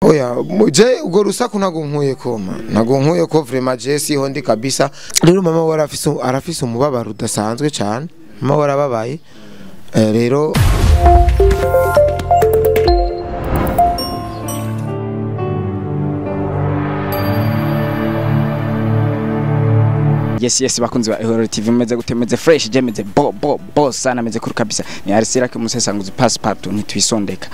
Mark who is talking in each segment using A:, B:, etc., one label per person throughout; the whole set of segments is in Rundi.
A: Oya je ugo rusaku ntago nkuye koma, ntago nkuye ko vraiment je siho ndi kabisa. Rero mama we arafise umubabaro udasanzwe cyane, mama we arababaye. Rero
B: Yes bakunzi ba Ihorero TV, meze gute? Meze fresh, je meze bo bo bo sana, meze kuri kabisa. Ni Arisira ke musesanguzi passport ntitwisondeka.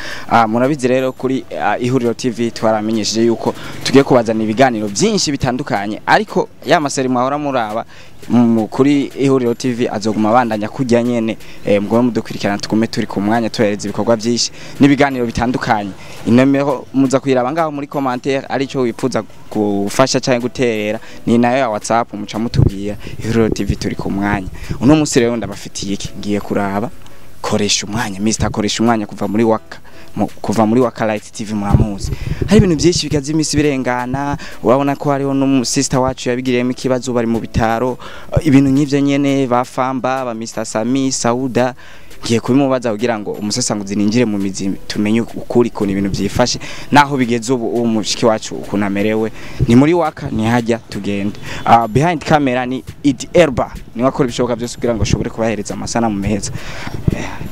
B: Murabizi rero kuri Ihuriro TV twaramenyesheje yuko tugiye kubazana ibiganiro byinshi bitandukanye, ariko ya maseri mwahora muraba kuri Ihuriro TV azoguma bandanya kujya nyene. Mugome mudukurikirana, tugume turi ku mwanya tuhereza ibikorwa byinshi n'ibiganiro bitandukanye. Inomero muza kuyiraba ngaho muri commentaire, arico wifuza gufasha cyangwa guterera ni nayo ya WhatsApp, muca mutubwira. Ihuriro TV turi ku mwanya. Uno munsi rero ndabafitiye iki, ngiye kuraba koresha umwanya, Mr koresha umwanya kuva muri Waka, kuva muri Waka Light TV. Muramuzi, hari ibintu byinshi bigaze imisi birengana. Urabona ko hariho no sister wacu yabigiriyemo ikibazo, bari mu bitaro, ibintu nk'ivyo nyene, ba Famba, ba Mr Sami Sauda. Ngiye kubimubaza kugira ngo umusesanguzi ninjire mu mizi tumenye ukuri kuntu ibintu byifashe naho bigeze ubu, uwo mushiki wacu ukuntu amerewe. Ni muri Waka ni hajya tugende. Behind camera ni Idi Erba, ni wakora ibishoboka byose kugira ngo ashobore kubahereza amasanamu meza.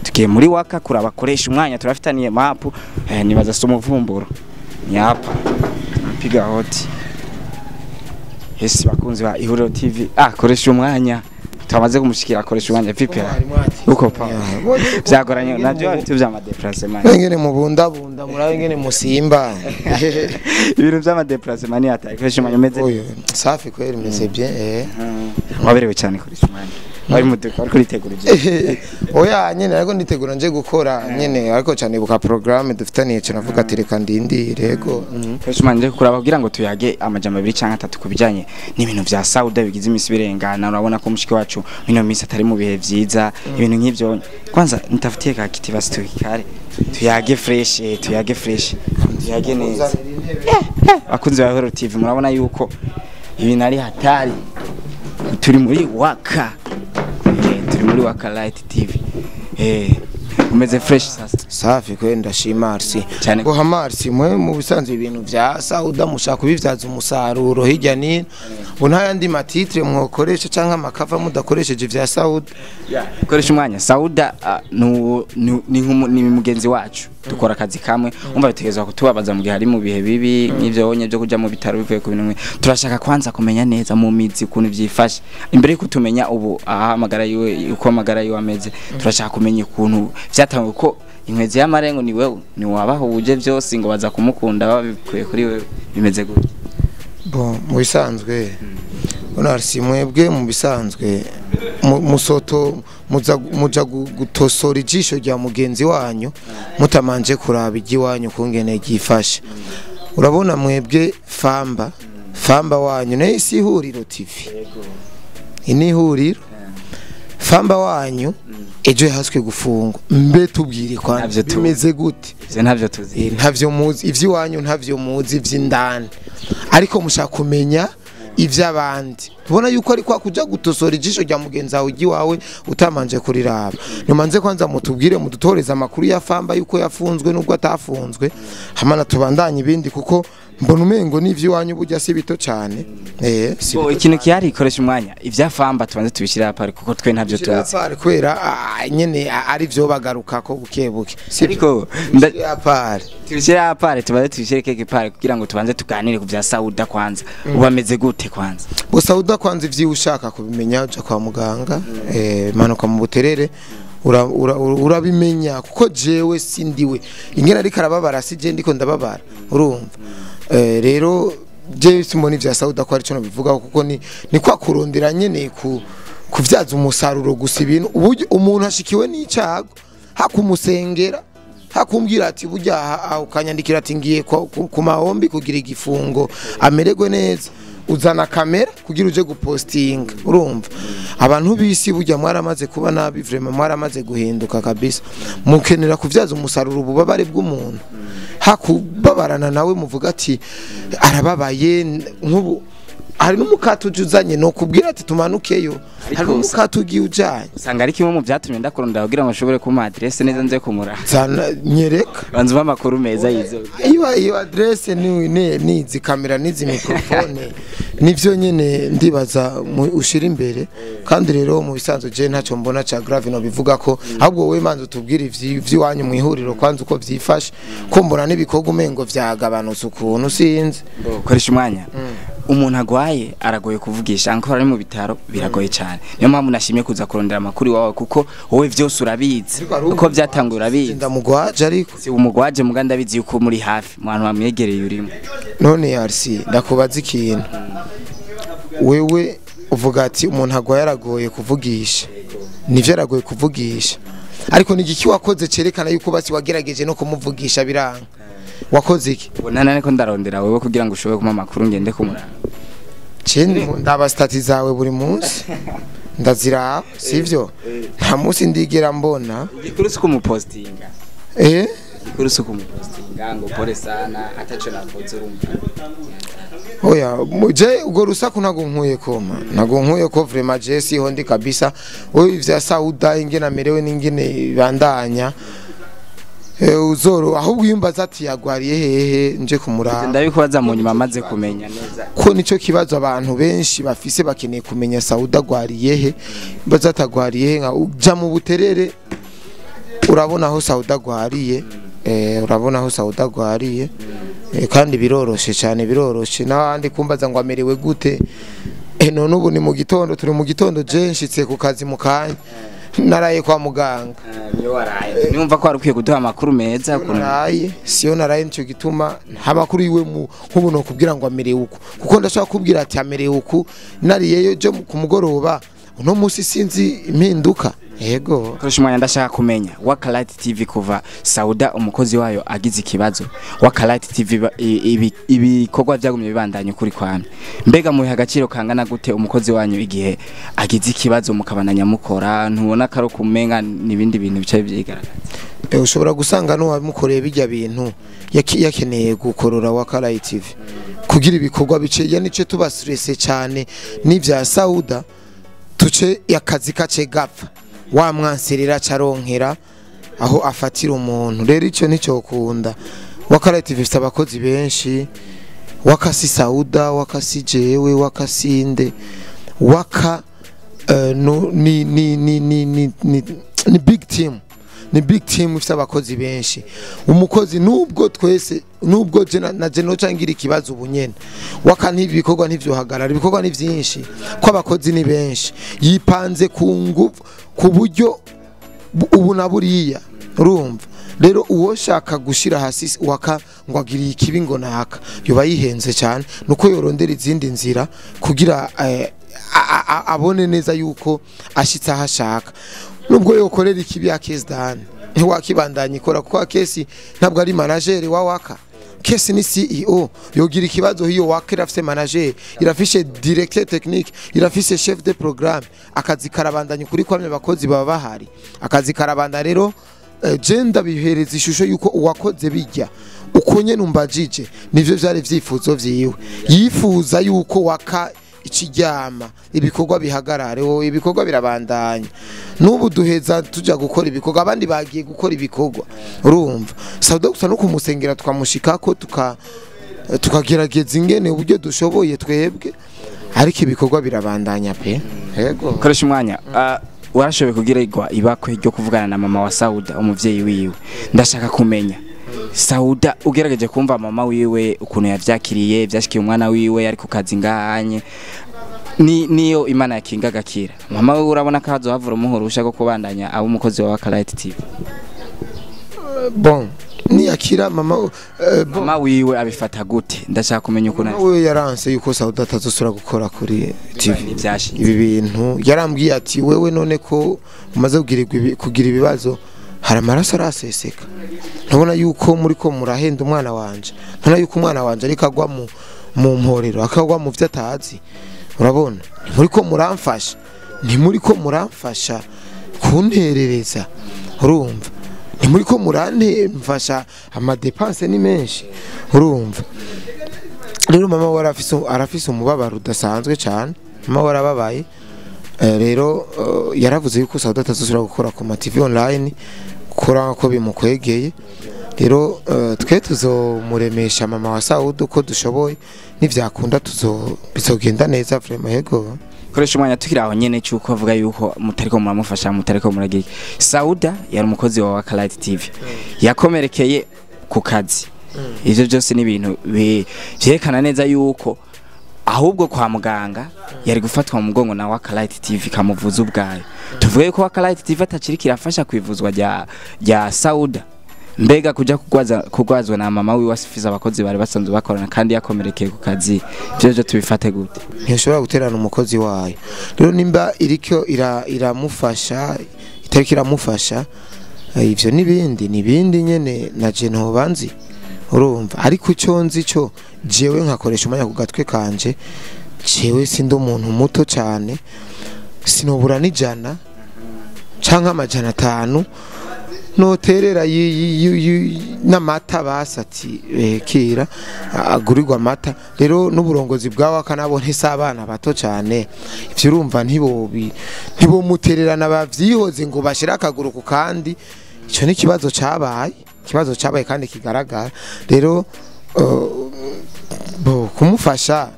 B: Tugiye muri Waka kuraba koresha umwanya, turafitaniye map. Nibaza so umuvumburo ni hapa piga hoti. Yes bakunzi ba Ihuriro TV, koresha umwanya tumaze kumushikira, akoresha umwanya vipi uko pa byagoranye navyo bifite bya madeplacement
A: ngene mubunda bunda murabe ngene musimba
B: ibintu bya madeplacement ni atari. Koresha umwanya meze
A: safi kweli, meze bien.
B: Waberewe cyane koresha umwanya, wari muduka ariko uritegura ibyo?
A: Oya nyene ariko nditegura nje gukora nyene, ariko cyane buka programme dufitaniye cyane avuga ati reka ndindire. Yego
B: koresha umwanya nje kuraba kugira ngo tuyage amajambo abiri cyangwa atatu kubijanye n'ibintu vya Sauda bigize imisi birengana. Urabona ko mushiki wacu mino misi atari mu bihe vyiza, ibintu nk'ivyo. Kwanza nitafutiye ka kiti basi tukikare tuyage fresh, tuyage fresh, tuyage neza. Bakunzi ba Ihuriro TV, murabona yuko ibintu ari hatari. Turi muri Waka, turi muri Waka Light TV. Umeze fresh sasa?
A: Safi kweli, ndashima Arsi
B: cyane.
A: Ngo Arsi mwe mu bisanzwe ibintu vya Sauda mushaka kubivyaza umusaruro hirya nino, ngo nta yandi matitre mwokoresha canke amakava mudakoresheje vya Sauda.
B: Koresha umwanya Sauda ni mugenzi wacu, dukora akazi kamwe, umva bitegerezwa kutubabaza mu gihe ari mu bihe bibi nk'ivyo wonye byo kuja mu bitaro bivuye ku bintu. Turashaka kwanza kumenya neza mu mizi ukuntu vyifashe imbere yuko tumenya ubu aha amagara yiwe, uko amagara yiwe ameze. Turashaka kumenya ukuntu vyatanguye, ko inkwezi y'amarengo ni wewe ni wabahuje byose ngo baza kumukunda babikuye kuri wewe, bimeze gute?
A: Bon, mu bisanzwe Arsi mwebwe mu bisanzwe musoto muja gutosora ijisho rya mugenzi wanyu mutamanje kuraba igiwanyu kungene gifashe. Urabona mwebwe Famba wanyu ne isi Ihuriro TV, ini Ihuriro Famba wanyu ejo yahaswe gufungwa, mbe tubwire kwa bimeze gute?
B: Ivyo ntavyo tuzi,
A: ntavyo muzi ivy'iwanyu, ntavyo muzi ivy'indani, ariko mushaka kumenya ivy'abandi. Tubona yuko ari kwa kuja gutosora ijisho rya mugenzi wawe iwawe utamanje kuriraba. Numanze kwanza mutubwire, mudutoreza amakuru ya Famba yuko yafunzwe nubwo atafunzwe, hamana tubandanye ibindi, kuko mbona umengo n'ivy'iwanyu burya si bito cyane.
B: Si bito. Ikintu kihari koresha umwanya ivya Famba tubanze tubishira apart, kuko twe ntavyo tuzi
A: kubera nyene ari vyo bagaruka ko buke buke.
B: Ariko
A: apart
B: tubishira apart, tubanze tubishire keke apart kugira ngo tubanze tuganire ku vya Sauda kwanza. Ubameze gute kwanza?
A: Bo Sauda kwanza ivyo ushaka kubimenya uja kwa muganga, manuka mu Buterere urabimenya, kuko jewe sindiwe ingene ariko arababara, si je ndiko ndababara, urumva. Rero je simbona ivya Sauda ko ari cyo nabivuga, kuko ni kwa kurondera nyene kuvyaza umusaruro gusa ibintu. Umuntu ashikiwe n'icago hakumusengera, hakumbwira ati burya ukanyandikira ati ngiye ku mahombi kugira igifungo amererwe neza, uzana kamera kugira uje gupostinga. Urumva abantu bisi burya mwaramaze kuba nabi, vraiment mwaramaze guhinduka kabisa. Mukenera kuvyaza umusaruro ububabare bw'umuntu, hakubabarana nawe muvuga ati arababaye. Nk'ubu Hari n'umukate uje uzanye no kubwira ati tumanukeyo. Hari n'umukate ugiye ujanye.
B: Usanga ari kimwe mu byatumye ndakurondera kugira ngo nshobore kuma adresse neza nze kumura.
A: Zana nyereka.
B: Banza umpa amakuru meza yizo.
A: Iyo adresse ni izi kamera n'izi microphone nivyo nyene ndibaza ushira imbere. Kandi rero mu bisanzwe je ntacyo mbona ca grave no bivuga ko ahubwo wowe manze utubwire ivy'iwanyu mu ihuriro kwanza uko vyifashe, ko mbona n'ibikorwa umengo vyagabanutse ukuntu sinzi.
B: Koresha umwanya. Umuntu agwaye aragoye kuvugisha, ankora ari mu bitaro biragoye cyane. Niyo mpamvu nashimye kuza kurondera amakuru wawe kuko wowe vyose urabizi. Uko byatangura urabizi.
A: Ndamugwaje ariko
B: si umugwaje muga ndabizi yuko muri hafi mu bantu bamwegereye urimo.
A: None RC ndakubaza ikintu. Wewe uvuga ati umuntu agwaye aragoye kuvugisha. Nivyo aragoye kuvugisha. Ariko ni igiki wakoze cerekana yuko basi wagerageje no kumuvugisha biranga? Wakoze iki?
B: Nana niko ndarondera wewe kugira ngo ushobore kuma makuru ngende kumuranga.
A: Cende ndaba stati zawe buri munsi. Ndazira sivyo? Nta munsi ndigera mbona.
B: Igikuru si kumupostinga. Igikuru si kumupostinga ngo pole sana atacho nakoze urumva.
A: Oya, je ugo rusaku ntago nkuye koma. Ntago nkuye ko vraiment je siho ndi kabisa. Oyo ivya Sauda ingena merewe n'ingene bandanya. Uzoro ahubwo yumbaza ati yagwariye hehe nje kumuraba.
B: Ndabikubaza mu nyuma maze kumenya neza.
A: Ko nico kibazo abantu benshi bafise bakeneye kumenya Sauda agwariye he, baza atagwariye he. Nka uja mu Buterere urabona aho Sauda agwariye, urabona aho Sauda agwariye. Kandi biroroshe cyane, biroroshe. N'abandi kumbaza ngo amerewe gute. None ubu ni mu gitondo, turi mu gitondo je nshitse ku kazi mu kanya. Naraye kwa muganga.
B: Niyo waraye. Niumva ko warukwiye kuduha amakuru meza
A: kuno. Naraye, siyo naraye nico gituma nta makuru yiwe nk'ubu no kubwira ngo amerewe uku. Kuko ndashaka kubwira ati amerewe uku, nariyeyo je ku mugoroba uno munsi sinzi impinduka. Yego.
B: Koresha umwanya ndashaka kumenya Wakalite TV kuva Sauda umukozi wayo agize ikibazo. Wakalite TV ibikorwa byagumye bibandanye kuri kwamye. Mbega muhe agaciro kangana gute umukozi wanyu igihe agize ikibazo mukabananya mukora, ntubona karo kumenga nibindi bintu bicaye byigaragaza?
A: Ushobora gusanga no wamukoreye bijya bintu yakeneye gukorora Wakalite TV kugira ibikorwa bice ya nice tuba stress cyane n'ivya Sauda tuce yakazi kace gapfa. Wa mwanserera caronkera aho afatira umuntu. Rero ico nico kunda. Wakalite TV ifite abakozi benshi, wakasi Sauda, wakasi jewe, wakasinde, waka no ni ni ni ni ni ni big team. Ni big team ifite abakozi benshi. Umukozi nubwo twese nubwo je na je no cangira ikibazo ubunyene. Waka ntibikorwa ntivyo hagarara, ibikorwa ni byinshi ko abakozi ni benshi. Yipanze ku nguvu ku buryo ubu na buriya urumva. Rero uwo shaka gushira hasi waka ngo agiriye ikibi ngo naka yoba yihenze cyane, nuko yorondera izindi nzira kugira abone neza yuko ashitse ahashaka. Nubwo yokorera ikibi ya Kesi Dan ntiwakibandanya ikora kuko Kesi ntabwo ari manager wa Waka. Kesi ni CEO. Yogira ikibazo hiyo Waka irafise manager, irafise directeur technique, irafise chef de programme. Akazi karabandanya kuri kwamye abakozi baba bahari. Akazi karabanda rero je ndabihereza ishusho yuko uwakoze bijya uko nyene umbajije nivyo vyari vyifuzo vyiwe. Yifuza yuko Waka ikiryama ibikorwa bihagarare, wowe ibikorwa birabandanya. Nubu duheza tuja gukora ibikorwa, abandi bagiye gukora ibikorwa urumva. Sauda gusa no kumusengera twamushikako tukagerageza ingene uburyo dushoboye twebwe, ariko ibikorwa birabandanya pe. Yego.
B: Koresha umwanya. Warashoboye kugira ibakwe ryo kuvugana na mama wa Sauda umuvyeyi wiwe. Ndashaka kumenya Sauda ugerageje kumva mama wiwe ukuntu yavyakiriye, vyashikiye umwana wiwe ari ku kazi ngahanye. Ni niyo Imana yakinga gakira. Mama wiwe urabona ko hazohavura umuhorusha go kubandanya abo umukozi wa Wakalite TV.
A: Bon, ni akira mama
B: mama wiwe abifata gute? Ndashaka kumenya ukuntu
A: mama wiwe yaranse yuko Sauda atazosura gukora kuri TV. Ibi bintu yarambwiye ati wewe none ko umaze kugira ibibazo hari amaraso araseseka. Ntabona yuko muri ko murahenda umwana wanje. Ntabona yuko umwana wanje ariko agwa mu mporero, akagwa mu vyo atazi. Urabona? Muri ko muramfasha. Ni muri ko muramfasha kunterereza. Urumva? Ni muri ko muramfasha amadepense ni menshi. Urumva? Rero mama we arafise umubabaro udasanzwe cyane, mama we arababaye. Rero yaravuze yuko Sauda atazosubira gukora ku ma TV online, gukora ko bimukwegeye. Rero twe tuzomuremesha mama wa Sauda uko dushoboye, nivyakunda bizogenda neza vraiment. Yego.
B: Koresha umwanya tukiri aho nyene cyuko avuga yuko mutariko muramufasha, mutariko muragira. Sauda yari umukozi wa Wakalite TV, yakomerekeye ku kazi. Ivyo byose ni ibintu vyerekana neza yuko ahubwo kwa muganga yari gufatwa mu mugongo na Wakalite TV kamuvuza ubwayo. Tuvuge yuko Wakalite TV atacirika irafasha kwivuzwa rya Sauda. Mbega kuja kugwazwa na mama wiwe asifiza abakozi bari basanzwe bakorana kandi yakomerekeye ku kazi, ivyo byo tubifate gute?
A: Ntishobora guterana umukozi wayo. Rero nimba iriko iramufasha, itariko iramufasha, ivyo nibindi nyene na je ntobanzi, urumva. Ariko ico nzi cyo jewe nkakoresha umwanya ku gatwe kanje, jewe sindi umuntu muto cyane, sinobura n'ijana canke 500 noterera n'amata basati kira agurirwa amata. Rero n'uburongozi bwa Waka nabo ntise abana bato cyane, ivyo urumva ntibomutererana bavyihoze ngo bashira akaguru ku kandi. Ico ni kibazo cabaye, kibazo cabaye kandi kigaragara. Rero kumufasha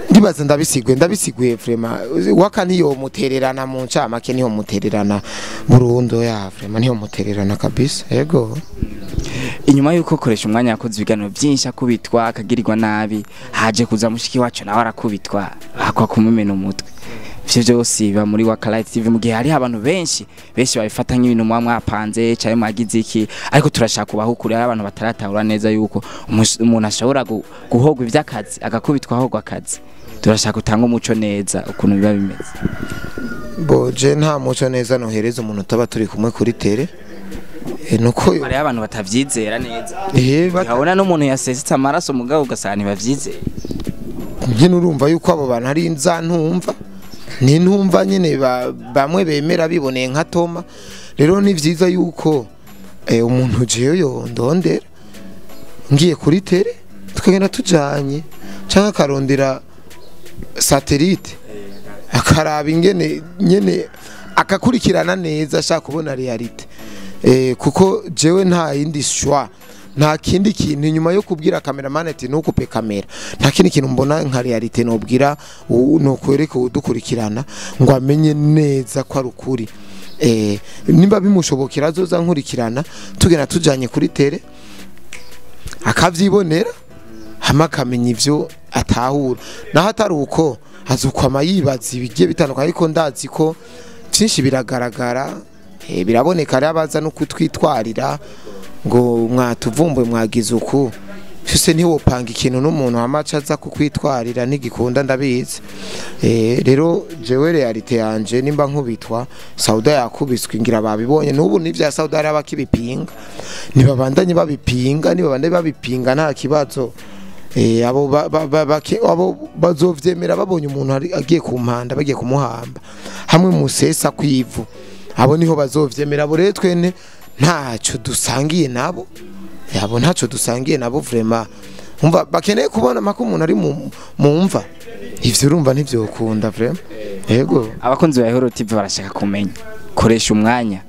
A: ndibaza ndabisiguye vraiment. Waka niyo mutererana mu ncamake, niyo mutererana burundu ya vraiment, niyo mutererana kabisa. Yego.
B: Inyuma yuko koresha umwanya yakoze ibiganiro byinshi akubitwa akagirirwa nabi, haje kuza mushiki wacu nawe arakubitwa akwa kumumena umutwe. Ivyo byose biba muri Wakalite TV mu gihe hari abantu benshi babifata nk'ibintu mwa mwapanze cyane mwagize iki, ariko turashaka kubahukura hari abantu bataratahura neza yuko umuntu ashobora guhogwa ivy'akazi agakubitwa ahogwa akazi. Turashaka gutanga umuco neza ukuntu biba bimeze.
A: Bo je nta muco neza nohereza umuntu taba turi kumwe kuri tele. Nuko
B: hari abantu batavyizera neza. Babona n'umuntu yasesetse amaraso mugabo ugasanga ntibavyizeye.
A: Nyine urumva yuko abo bantu ari inzantumva. Ni ntumva nyine bamwe bemera biboneye nka Toma. Rero ni vyiza yuko umuntu jeyo yondondera ngiye kuri tele tukagenda tujanye, canke akarondera satellite akaraba ingene nyene akakurikirana neza ashaka kubona realite. Kuko jewe nta yindi shwa, nta kindi kintu inyuma yo kubwira cameraman ati nukupe kamera, nta kindi kintu mbona nka realite nobwira no kwereka udukurikirana ngo amenye neza ko ari ukuri. Nimba bimushobokera azoza nkurikirana tugenda tujanye kuri tele akavyibonera hama akamenya ivyo atahura. Naho atari uko azokwama yibaza ibigiye bitandukanye, ariko ndazi ko byinshi biragaragara, biraboneka ari abaza no kutwitwarira ngo mwatuvumbuye mwagize uku. Fise ntiwopanga ikintu n'umuntu amaca aza kukwitwarira ntigikunda, ndabizi. Rero jewe realite yanje nimba nkubitwa Sauda yakubiswe ngira babibonye, n'ubu n'ivya Sauda ari abakibipinga, nibabandanye babipinga, nibabandanye babipinga nta kibazo. Abo abo bazovyemera babonye umuntu agiye ku mpanda bagiye kumuhamba hamwe musesa kwivu, abo niho bazovyemera. Abo rero twene ntaco dusangiye nabo, yabo ntaco dusangiye nabo vraiment. Umva bakeneye kubona mako umuntu ari mu mva, ivyo urumva ntivyokunda vraiment. Yego.
B: Abakunzi ba Ihuriro TV barashaka kumenya koresha umwanya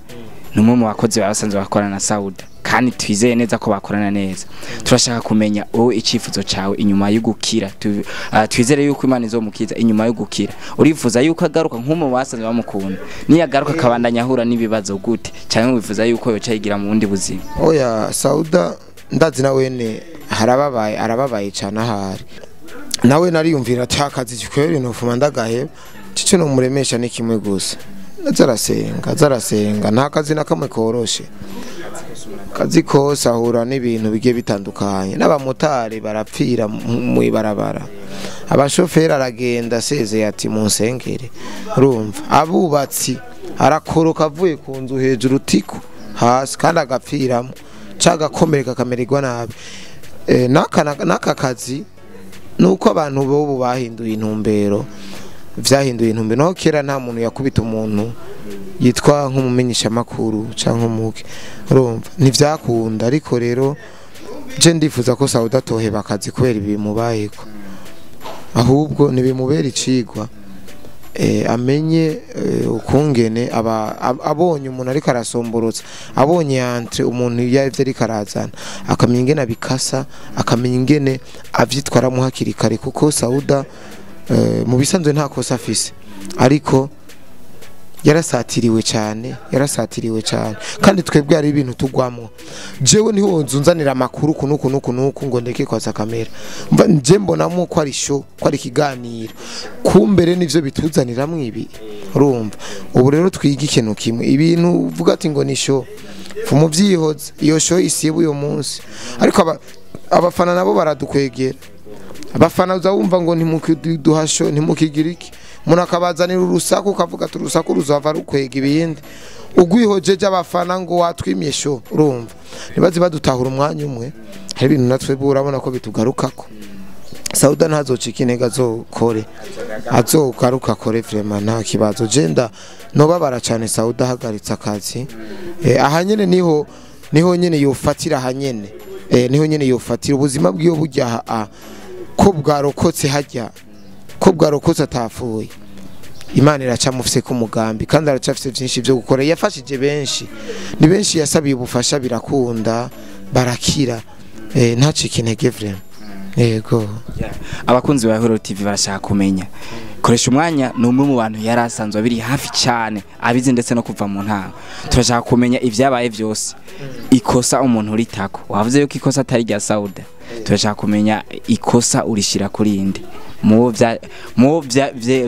B: numwe mu bakozi basanzwe bakorana na Sauda kandi twizeye neza ko bakorana neza. Turashaka kumenya wowe icifuzo cawe inyuma yo gukira. Twizere yuko Imana izomukiza inyuma yo gukira. Urifuza yuko agaruka nk'umwe basanzwe bamukunda, niyagaruka akabandanya ahura n'ibibazo gute, cyangwa wifuza yuko yoca yigira mu bundi buzima?
A: Oya, Sauda ndazi na wene harababaye, arababaye cyane ahari. Nawe nariyumvira ati akazi gikwere nofuma ndagaheba. Cico no muremesha ni kimwe gusa, azarasenga nta kazi na kamwe koroshe. Kazi kose ahura n'ibintu bigiye bitandukanye, n'abamotari barapfira mu ibarabara, abashoferi aragenda asezeye ati munsengere, urumva abubatsi arakoroka avuye ku nzu hejuru tiku hasi kandi agapfiramo cagakomereka akamererwa nabi. N'aka kazi nuko abantu bobo bahinduye intumbero, vyahinduye intumbero. Naho kera nta muntu yakubita umuntu yitwa nk'umumenyesha makuru canke umuke, urumva ntivyakunda. Ariko rero Je ndifuza ko Sauda atoheba akazi kubera ibimubayeko, ahubwo ntibimubera icigwa, amenye ukungene aba abonye umuntu ariko arasomborotsa, abonye entre umuntu yavye ariko arazana, akamenya ingene abikasa, akamenya ingene avyitwaramo hakiri kare, kuko Sauda mu bisanzwe nta kosa afise, ariko yarasatiriwe cyane, yarasatiriwe cyane. Kandi twebwe hari ibintu tugwamwo. Jewe niho nzunzanira amakuru kunuku nuku nuku ngo ndeke kwasa kamera, nje mbonamo ko ari show, ko ari ikiganiro, kumbere nivyo bituzaniramwo ibi. Urumva ubu rero twiga ikintu kimwe, ibintu uvuga ati ngo ni show, fumuvyihoza iyo show isibe uyo munsi. Ariko abafana nabo baradukwegera, abafana uza wumva ngo ntimukiduha show, ntimukigira iki, umuntu akabazanira urusaku ukavuga ati urusaku ruzava rukwega ibindi, ugwihojeje abafana ngo watwimye show. Urumva nibaze badutahura umwanya umwe, hari ibintu natwe urabona ko bitugarukako. Sauda ntazocika intege, azokore, azogaruka akore vraiment nta kibazo. Jenda nobabara cyane Sauda ahagaritse akazi. Aha nyene niho nyene yofatira, aha nyene niho nyene yofatira ubuzima bwiyo burya ko bwarokotse hajya, ko bwarokotse atafuye. Imana iracamufise ku mugambi, kandi aracafise byinshi byo gukora. Yafashije benshi, ni benshi yasabiye ubufasha birakunda barakira. Ntacike intege vraiment. Yego.
B: Abakunzi ba Hero TV barashaka kumenya Koresha Umwanya ni umwe mu bantu yari asanzwe abiri hafi cyane, abizi ndetse no kuva mu ntango. Turashaka kumenya ivyabaye vyose, ikosa umuntu uritako. Wavuze yuko ikosa atari rya Sauda, turashaka kumenya ikosa urishira kuri inde mu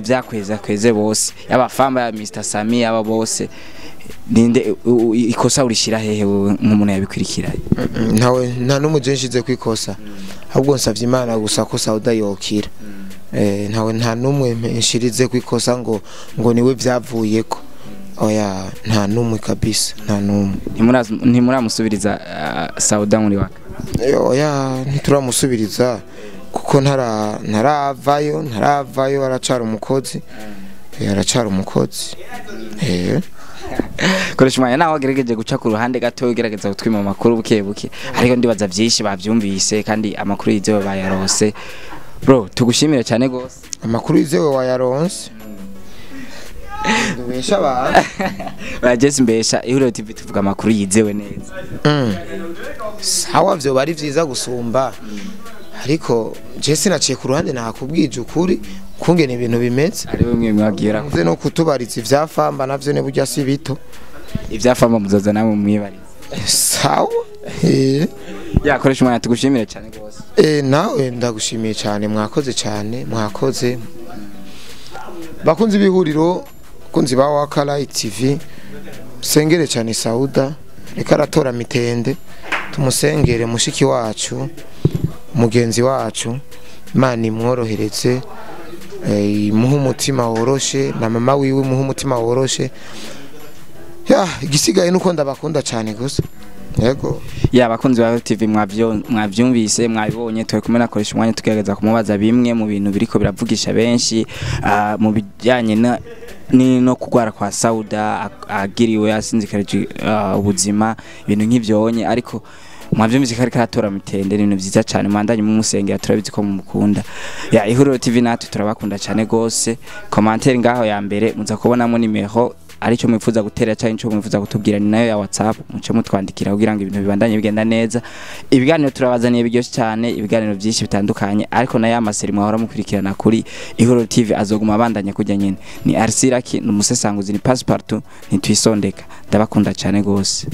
B: vyakweza kweze bose, yaba famba ya Mr Sami, aba bose, ninde ikosa urishira hehe nk'umuntu yabikurikira?
A: Ntawe, nta n'umuje nshize kwikosa, ahubwo nsavye Imana gusa ko Sauda yokira. Ntawe, nta n'umwe nshirize kwikosa ngo niwe vyavuyeko. Oya, nta n'umwe kabisa, nta n'umwe.
B: Ntimuramusubiriza Sauda muri waka?
A: Oya, ntituramusubiriza kuko ntaravayo, ntaravayo, aracara umukozi, aracara umukozi.
B: Koresha Umwanya nawe agerageje guca ku ruhande gato, ugerageza gutwima amakuru buke buke, ariko ndibaza byinshi bavyumvise kandi amakuru yizewe bayarose. Bro, tugushimire cyane gose.
A: Amakuru yizewe wayaronse. Ndubesha abantu.
B: Barageze mbesha Ihuriro TV tuvuga amakuru yizewe neza.
A: Sawa, vyo bari vyiza gusumba. Ariko je sinaciye ku ruhande, nakubwije ukuri kungene ibintu bimeze.
B: Ari bimwe mwagira
A: ko no kutubariza ivyafamba navyo ne burya si bito.
B: Ivyafamba muzoza namwe mwibariza.
A: Sawa.
B: Ya Koresha Umwanya tugushimire cyane gose.
A: Nawe ndagushimiye cyane, mwakoze cyane, mwakoze. Bakunzi b'ihuriro, bakunzi ba Wakalight TV, sengere cyane Sauda, reka aratora mitende, tumusengere mushiki wacu, mugenzi wacu, Imana imworohereze, imuhe umutima woroshe, na mama wiwe imuhe umutima woroshe. Ya, igisigaye nuko ndabakunda cyane gusa. Yego.
B: Ya bakunzi ba TV mwavyumvise, mwabibonye, turi kumwe na Koresha Umwanya tugerageza kumubaza bimwe mu bintu biriko biravugisha benshi mu bijyanye no kugwara kwa Sauda agiriwe asinzikarije ubuzima, ibintu nk'ivyonye, ariko mwavyumvise kari karatora mitende, ibintu vyiza cyane, mwandanye mumusengera, turabizi ko mumukunda. Ya Ihuriro TV natwe turabakunda cyane gose. Commentaire ngaho ya mbere muza kubonamo nimero arico mwifuza gutera cyangwa ico mwifuza kutubwira, ni nayo ya WhatsApp, muce mutwandikira kugira ngo ibintu bibandanye bigenda neza. Ibiganiro turabazaniye biryoshye cyane, ibiganiro byinshi bitandukanye, ariko nayo amaseri mwahora mukurikirana kuri Ihuriro TV azoguma abandanya kujya nyene. Ni Arsiraki, ni umusesanguzi, ni Passepartout, ntitwisondeka. Ndabakunda cyane gose.